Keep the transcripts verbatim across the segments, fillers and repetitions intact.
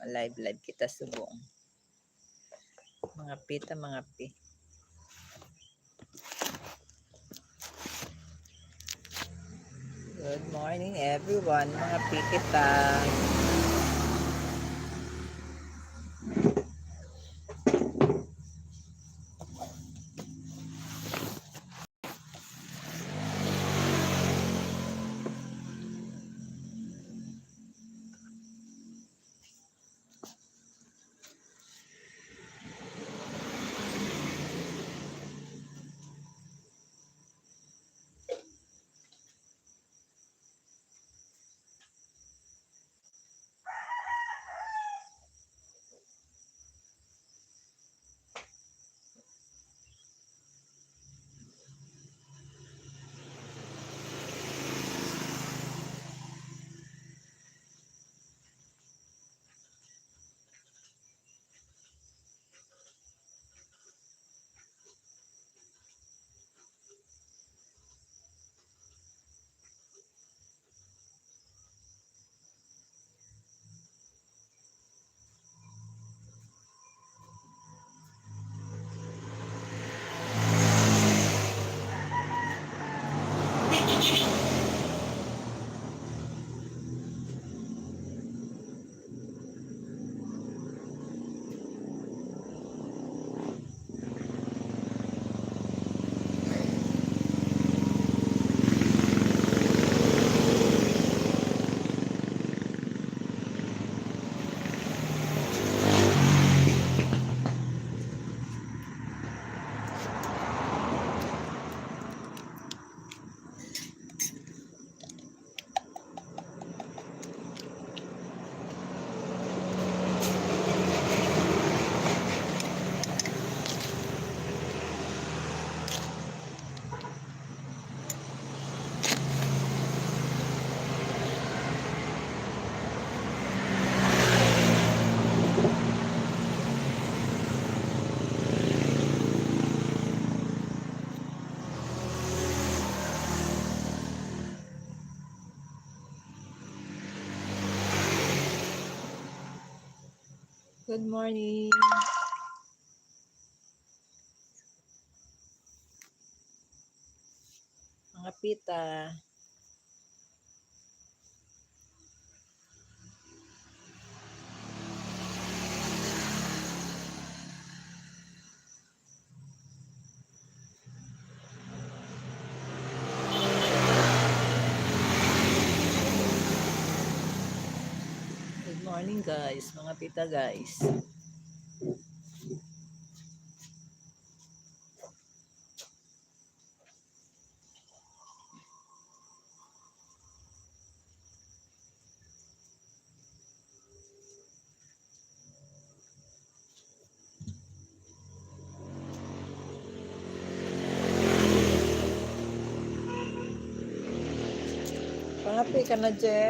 Live, live kita subong. Mga pita, mga pi. Good morning, everyone. Mga pi kita. Good morning. Mga pita. Good morning, guys. Mga pita, guys. Pangapi ka na, Je?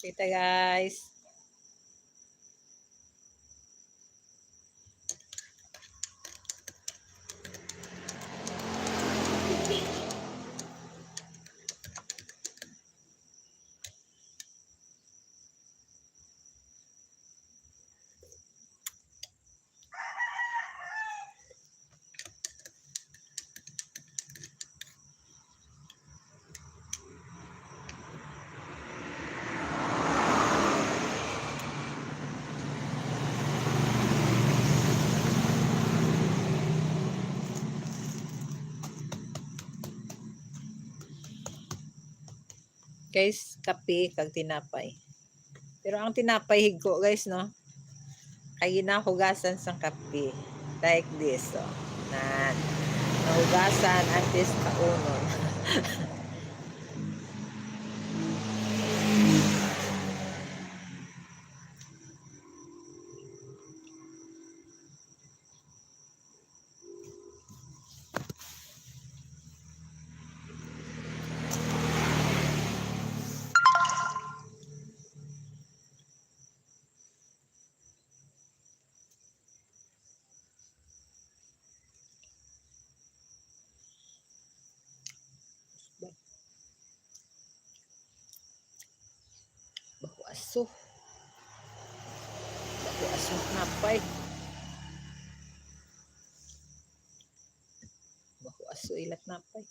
Kapita, guys. Guys, kape kag tinapay. Pero ang tinapay higko, guys, no? Kay ginahugasan sang kape. Like this, oh. Nan. Nahugasan, at least kaunon. aso. Bako aso, napay. Bako aso, ila tinapay.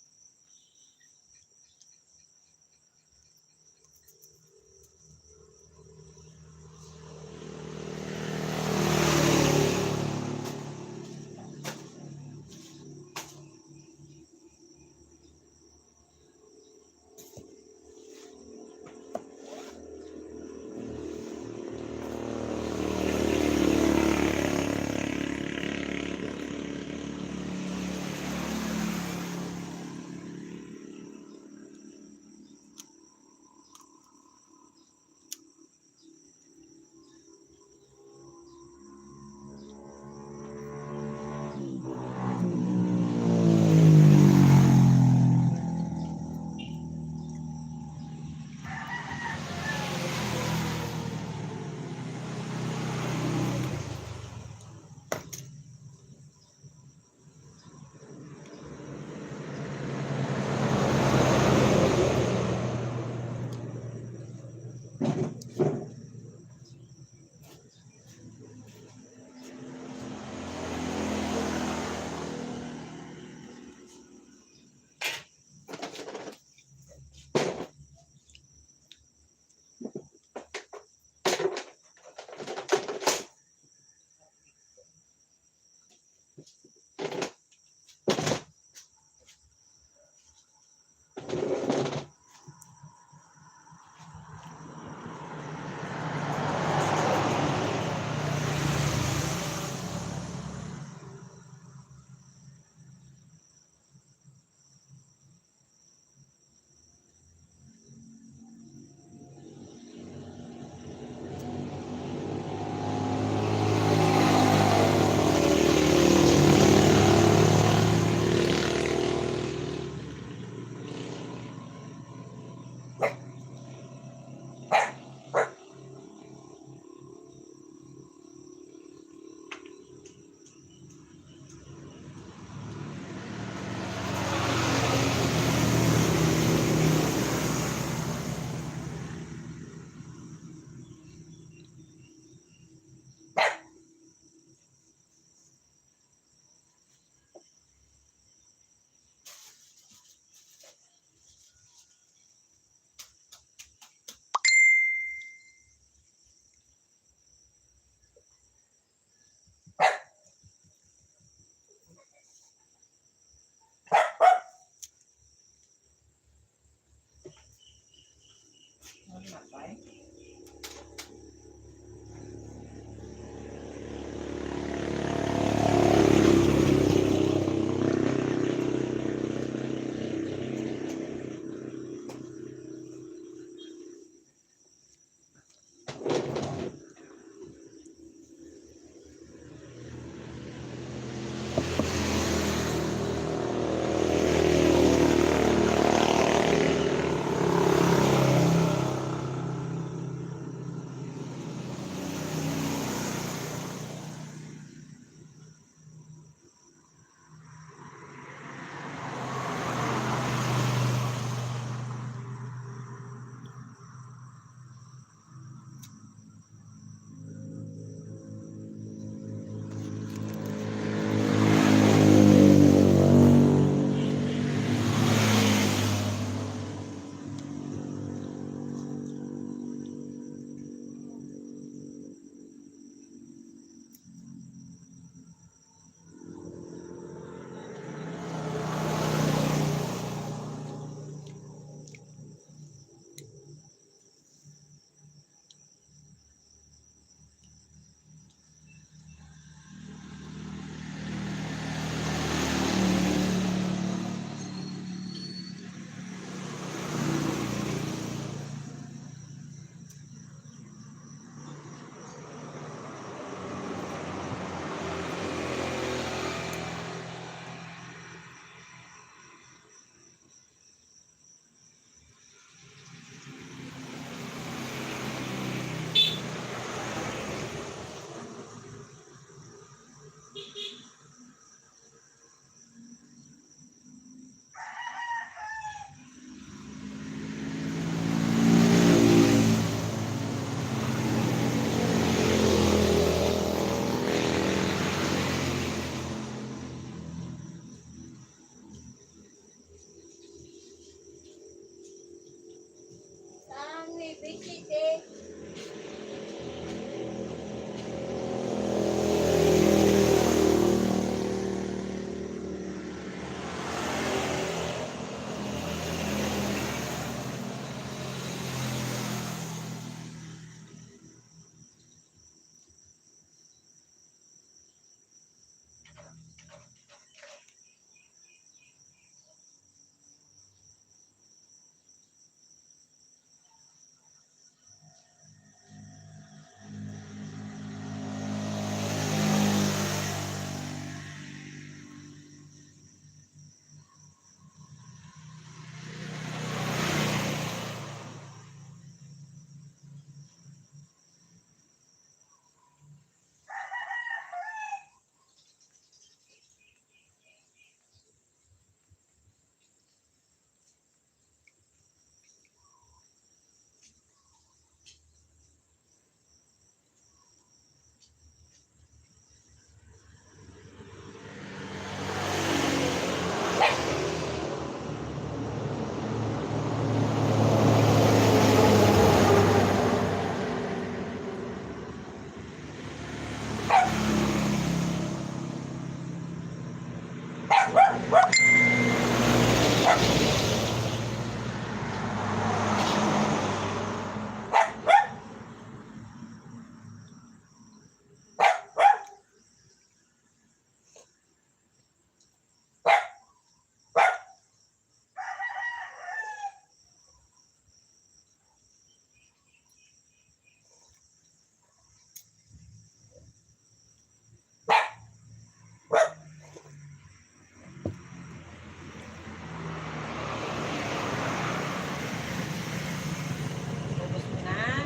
Ubos mo na.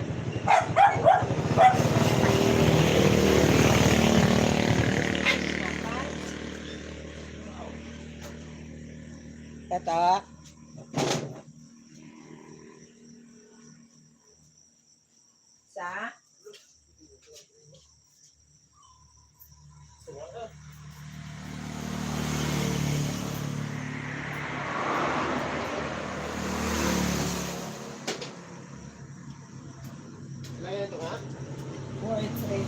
Ito. Sa? Four, three.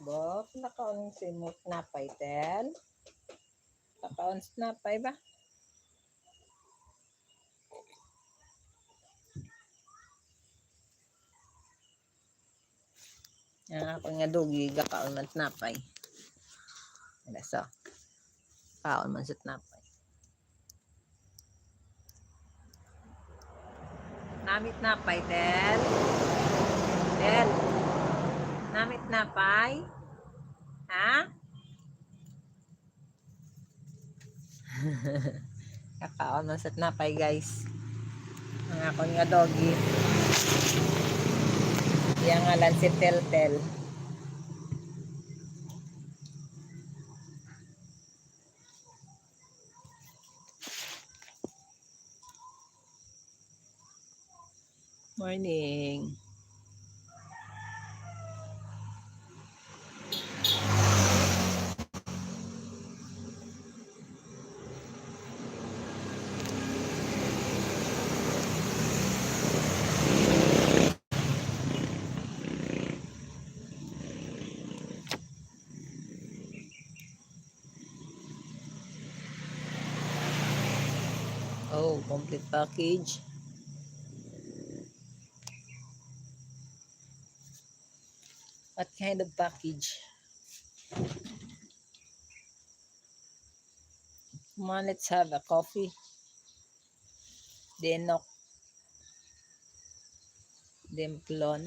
Bob, nakaon si mo tinapay, Tel? Nakaon tinapay ba? Ang ako nga dugi, gakaon man tinapay. Wala, so. Kaon man sa tinapay. Namit tinapay, Tel. Tel. Namit napay? Ha? Kakaon man sa tinapay, guys. Ang akon nga doggy. Iya ngalan si Teltel. Morning. Oh, complete package. What kind of package? Come on, let's have a coffee. Denok. Demplon.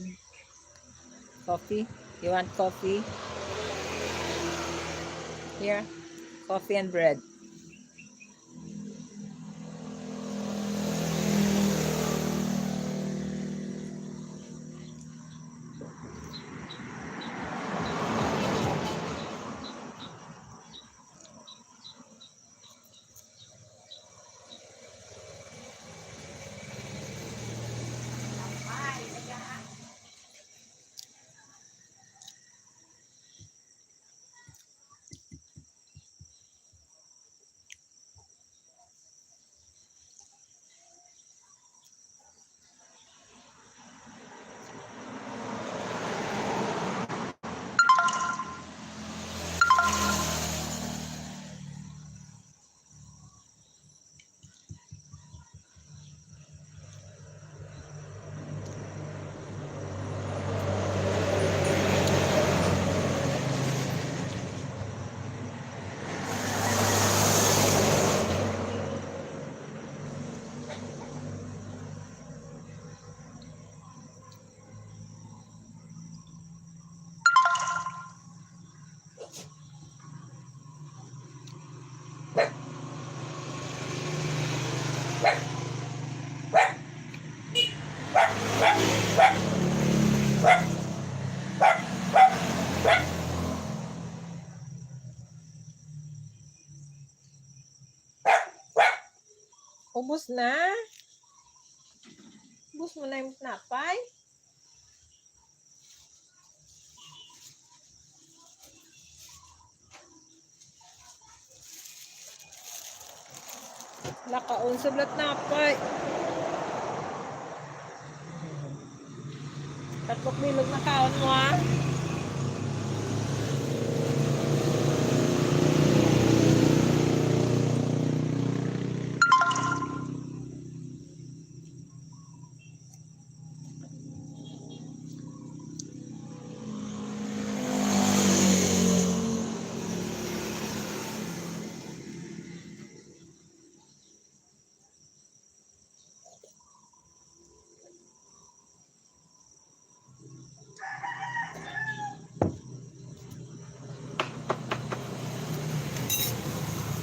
Coffee? You want coffee? Here, coffee and bread. Ubos na? Ubos mo na yung tinapay? Nakaon sa blat tinapay. Tatlong bilog na kaon mo, ah.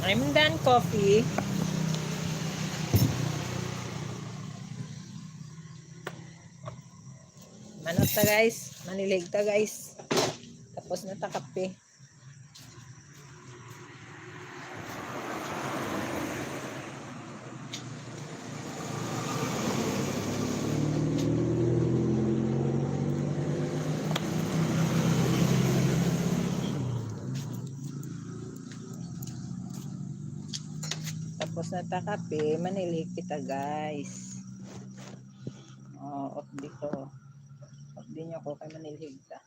I'm done coffee. Manot ta, guys. Manilhig ta, guys. Tapos na ta kape. Tapos na ta kape, manilhig kita, guys. Oh, off di ko. Off di nyo ko kay manilhig ta.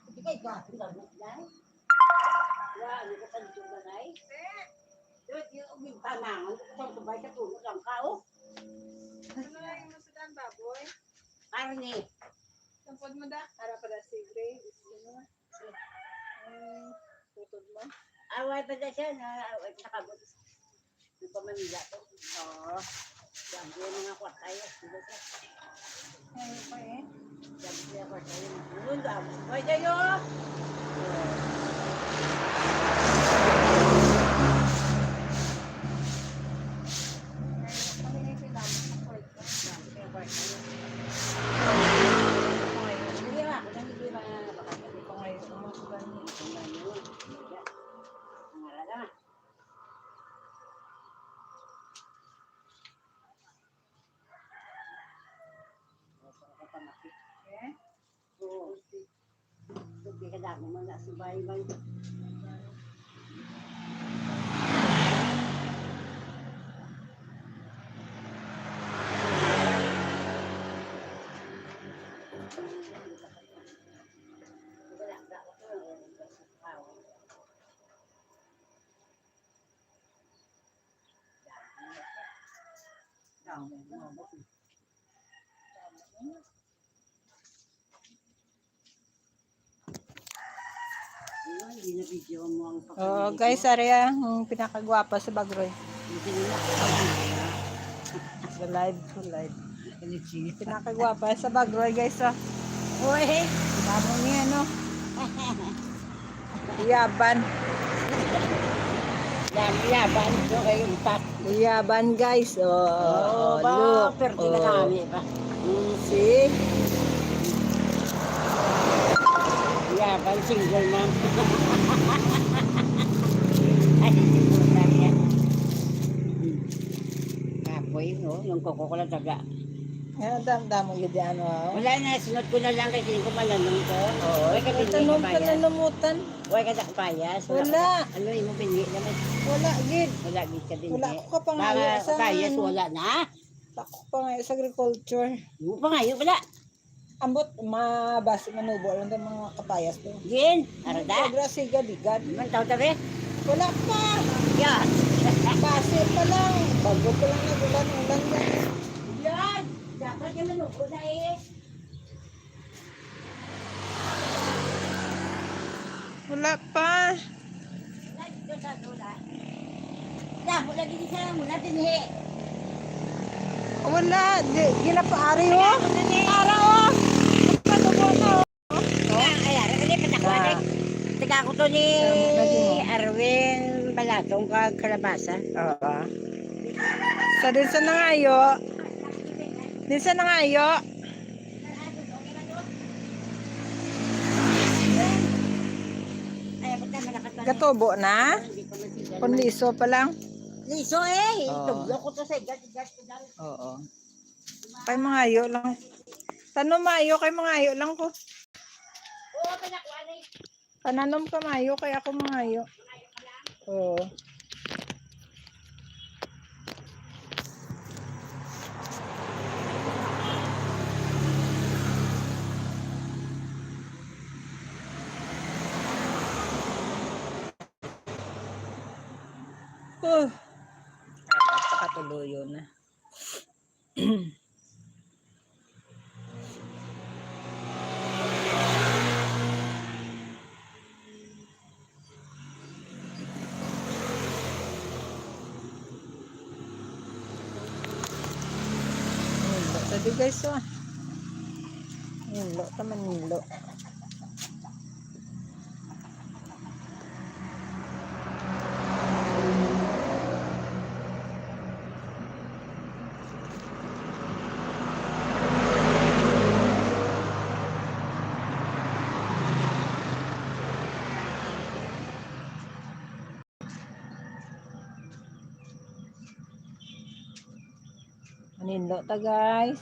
Hindi kayo gwapo, gwapo lang. Wala, ano ka sa dito, balay? Doon, yung uming panangan, sa sabay sa tulog lang ka, oh. Ano na yung masudan, baboy? Parang eh. Sampod mo da? Para pala si Gray. Ano? Hmm, putod mo? Away pa na siya na, away, nakabot. Yung pa Manila to. Oo. Dami yung mga kwarta yun. Di ba siya? Ayun pa eh. Dami yung kwarta yun. Yun, dami. May kayo! Ayun pa eh, kailangan ng kwarta. Dami yung kwarta yun. Hindi nga, ako lang hindi mga bakat. Hindi pa ngayon, mga sugan yun. Hindi pa ngayon. Hindi nga. Ang alala. Hindi na video mo ang pagkain. Oh, guys, ari ang pinakagwapa sa Bagroy. Hindi na. Sa live, sa live. Pinakagwapa sa Bagroy, guys, oh. Uy! Damo niya, no? Yaban. Yan, yaban. Ito kayo, itak. Yaban, guys. Oh, oh, ba? Look. Perte na kami ba? Mm, see? Yaban, single mom. Ay, hindi po na yan. Kapoy, no? Yung kuko ko lang taga. Ano, dam-damo yun di ano, oh? Wala na, sunod ko na lang kasi hindi ko malanom to. Oo, wala ka tanom, binili ka ba yan? Pananamutan. Wala ka sa kapayas? Wala. Wala. Ano yung binili naman? Wala, gid. Wala, gid ka binili. Wala ko kapangayo sa kapayas, ano. Wala na? Wala ko kapangayo sa agriculture. Yung pangayo, wala. Ambot, mabasi, manubo lang ang mga kapayas to. Gin, arada. Sobra, siga, ligad. Iman tao tabi? Wala pa. Yan. Basi pa lang. Bago pa lang nag-ulan-ulan yan. Yan. Dapat yung manubo na eh. Wala pa. Wala dito sa dula. Wala, wala dito sa, wala din eh. Wala, di, ginapaari, oh. Wala din eh. Ara, oh. Panubo na, oh. Ay, ay, ay, ay, patakuan eh. Ah. Taga ko to ni Arwin Balatong kag Kalabasa. Oo. Sa din sa nangayo. Din sa nangayo. Gatubo na? Kung liso pa lang? Liso eh. Oo. Tublo ko to sa igat-igat ko dyan. Oo. Kay mangayo lang. Tanom maayo, kay mangayo lang ko. Oo, panakuan eh. Pananom ka maayo, kay ako mangayo. Oo. Oh. Ay, pakatuloyo na. Nilo, sabi guys, oh. Nilo, taman nilo. Manindo ta, guys.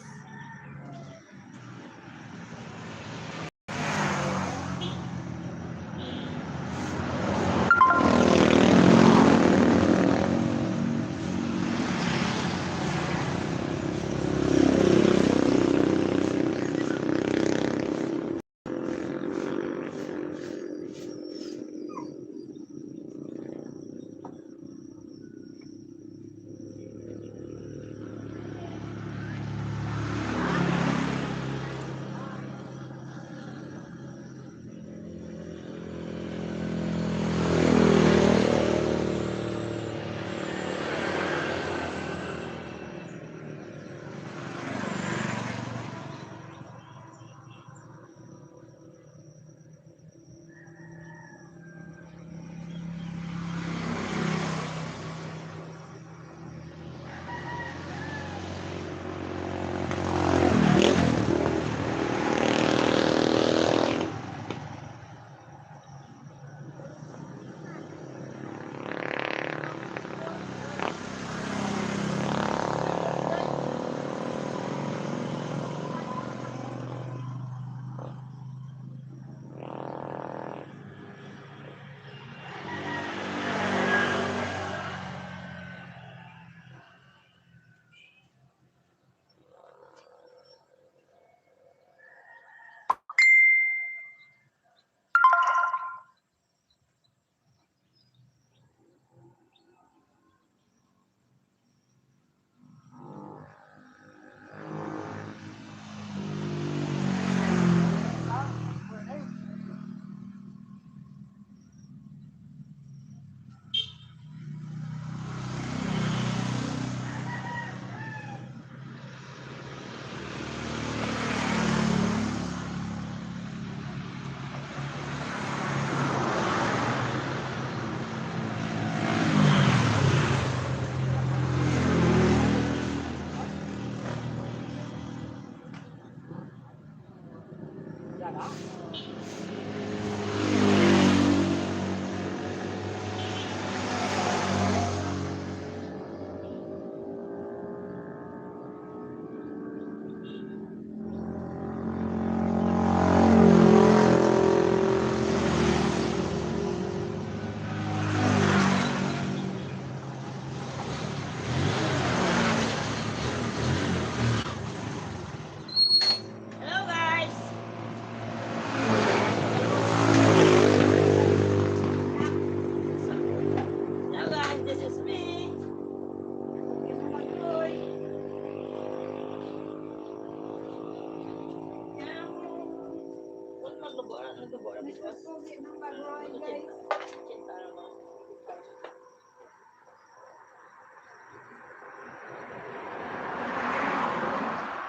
Pogi ng bagoy, guys.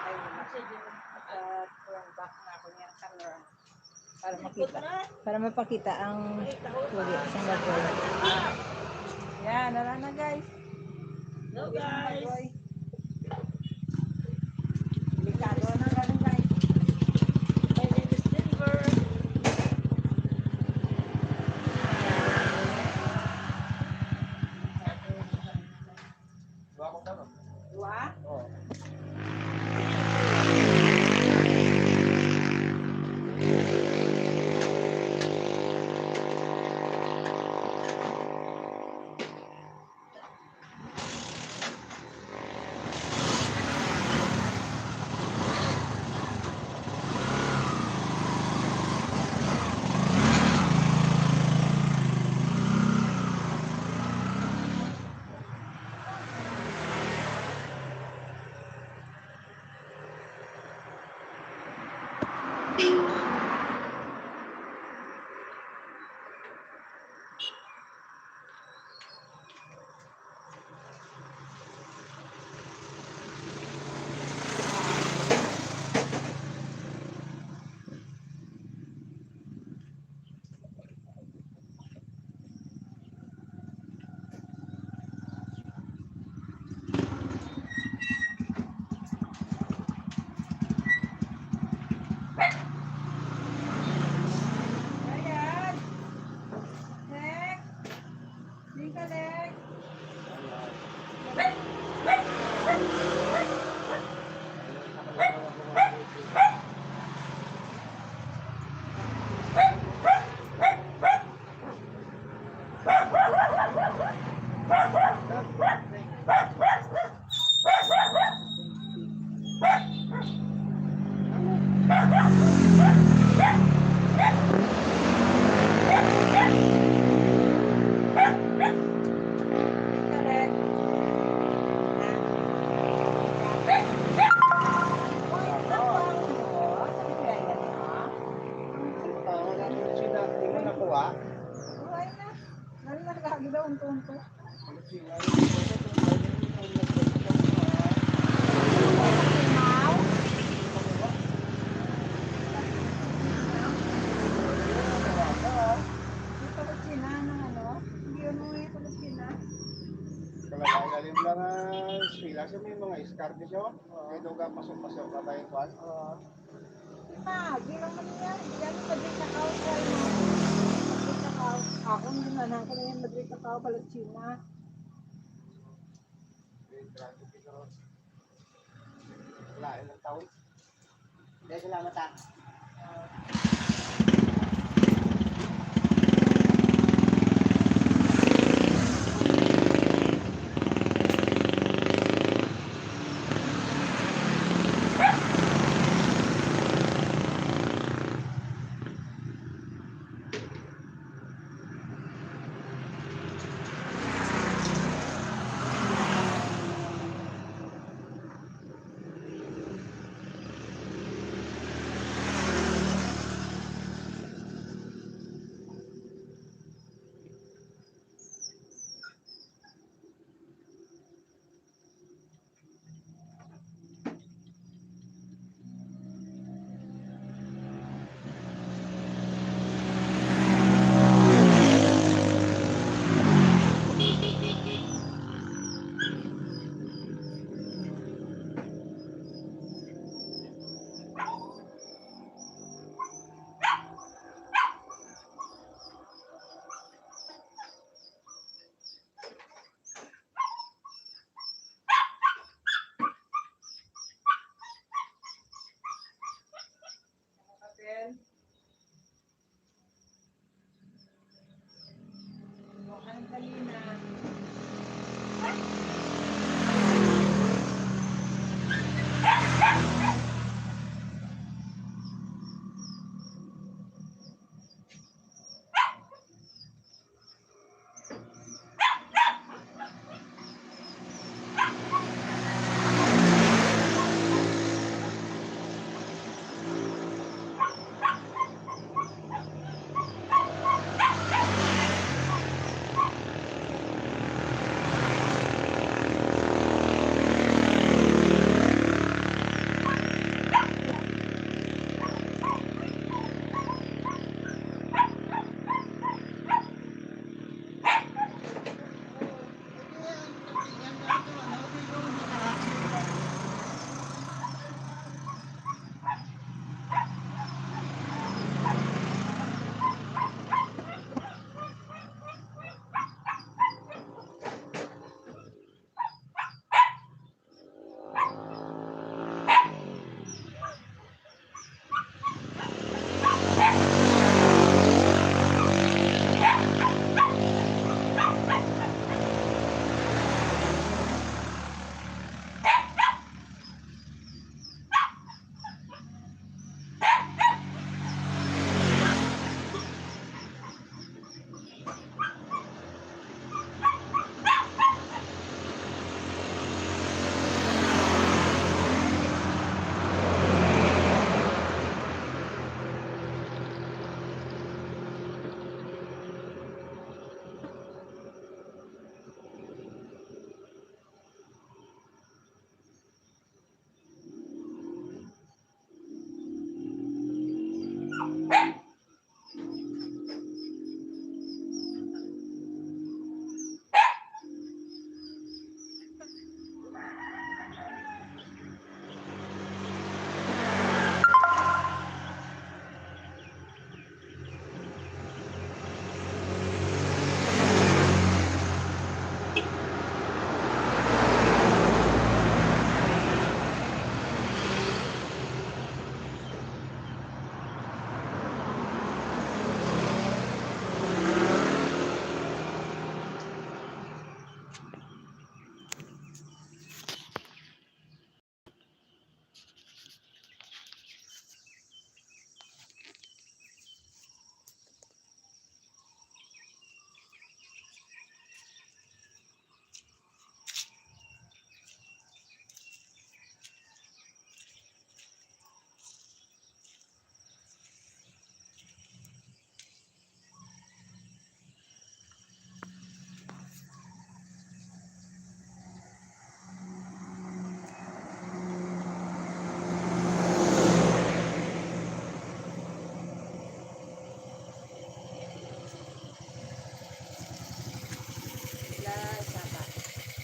Ay, wala. Naka-turn back na ako niyang camera. Para makita. Para mapakita ang pogi sa bagoy. Yan, wala na, guys. Hello, guys. Delikado na lang, guys. My name is Denver. Dua? Oo. Ayan. Next. Bingka, next. Buhay na. Lalo na lagi daw, unto-unto. Ito ko China ng ano? Hindi ano nga ito ko China. Talaga, ilalim lang ang eskwela. Siya may mga iskarte siya. Kaya daw ka pasok-pasok ka tayo, kwan? Oo. Di ba? Di lang man niya. Di yan, madali ka kao, kwan, no? Madali ka kao. Ako, hindi man ako na yung madali ka kao, balat China. Lain ng taon. Dahil salamat, ah.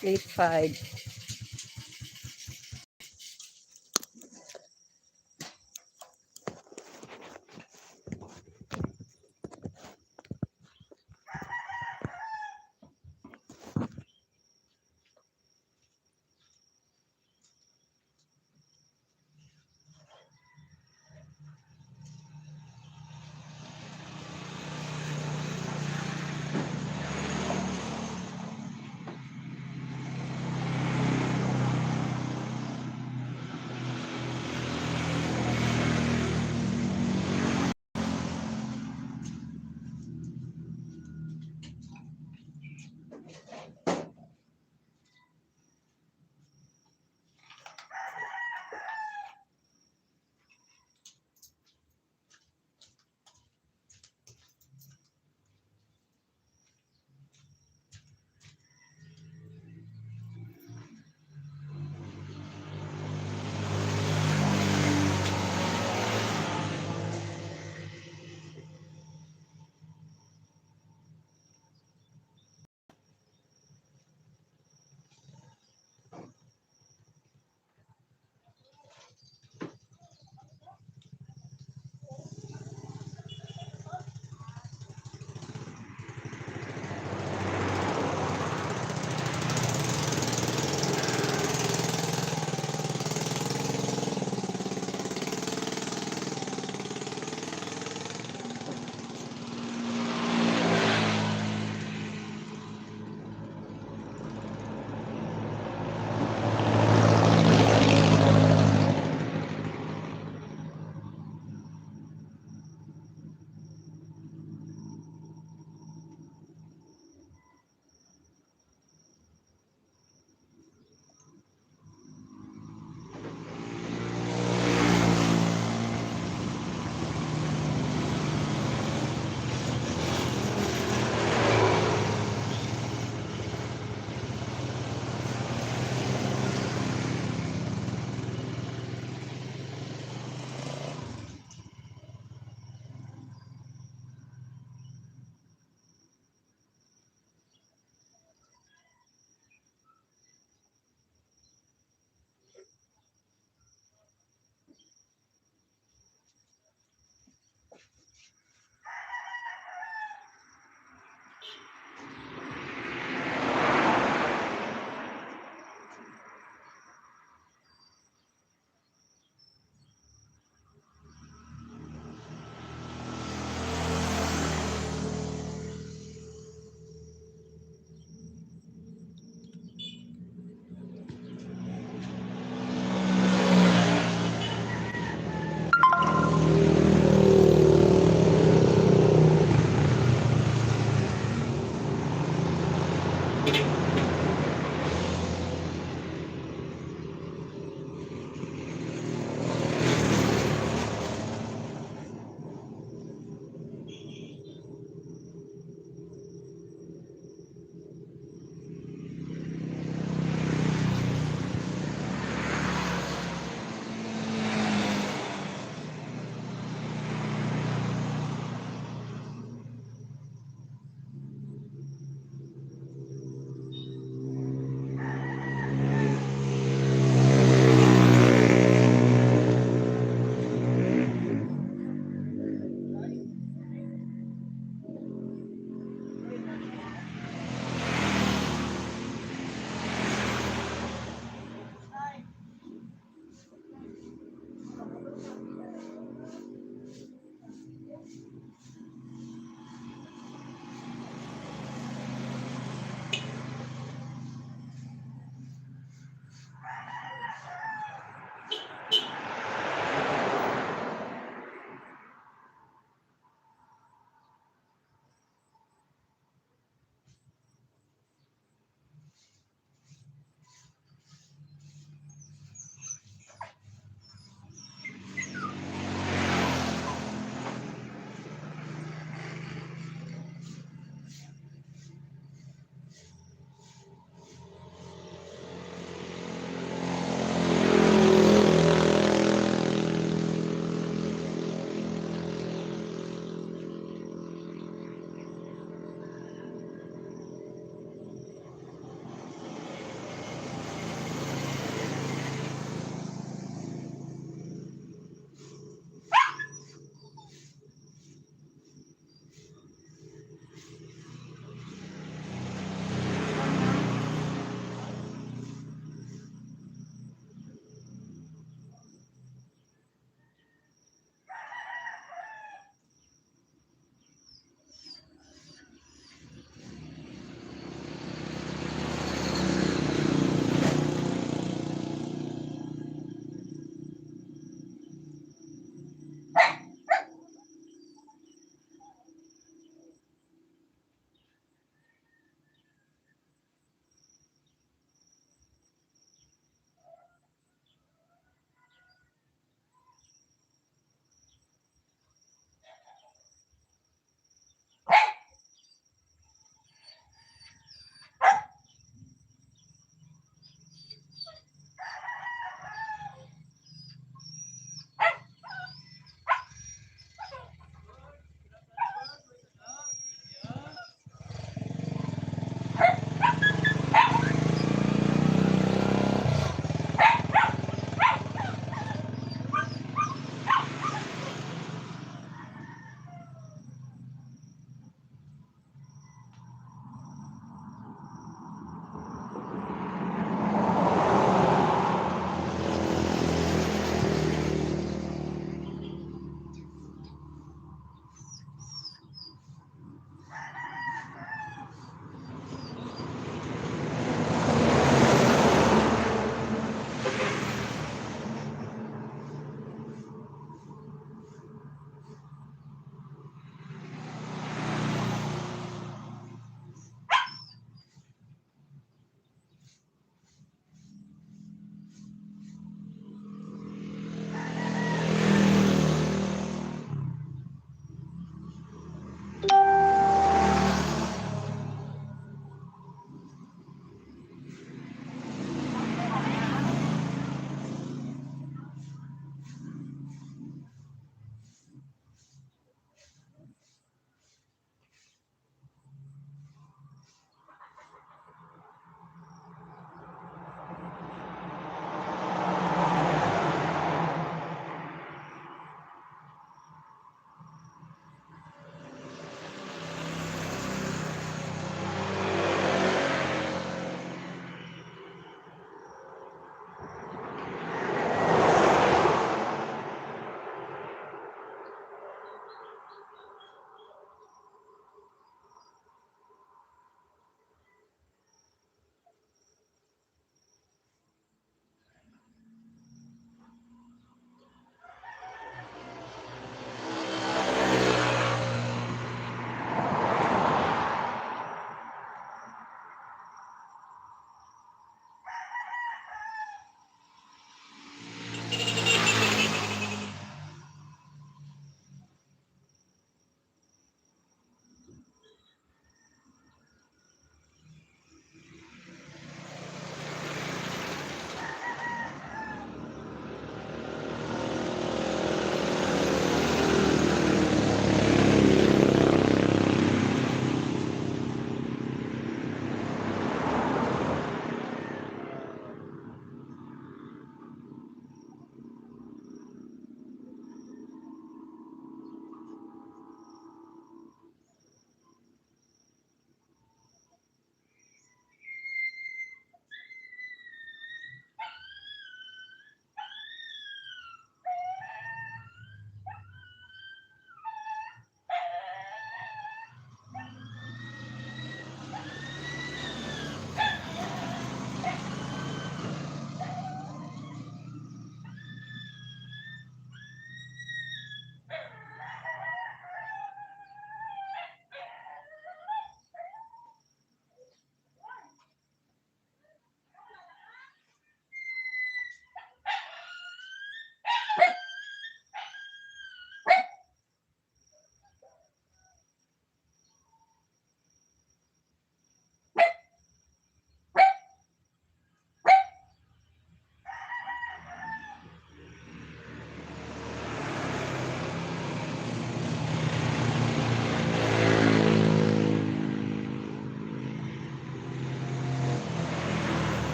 Plate five.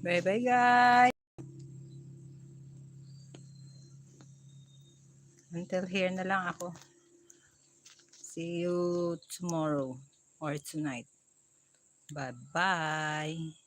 Bye-bye, guys. Until here na lang ako. See you tomorrow or tonight. Bye-bye.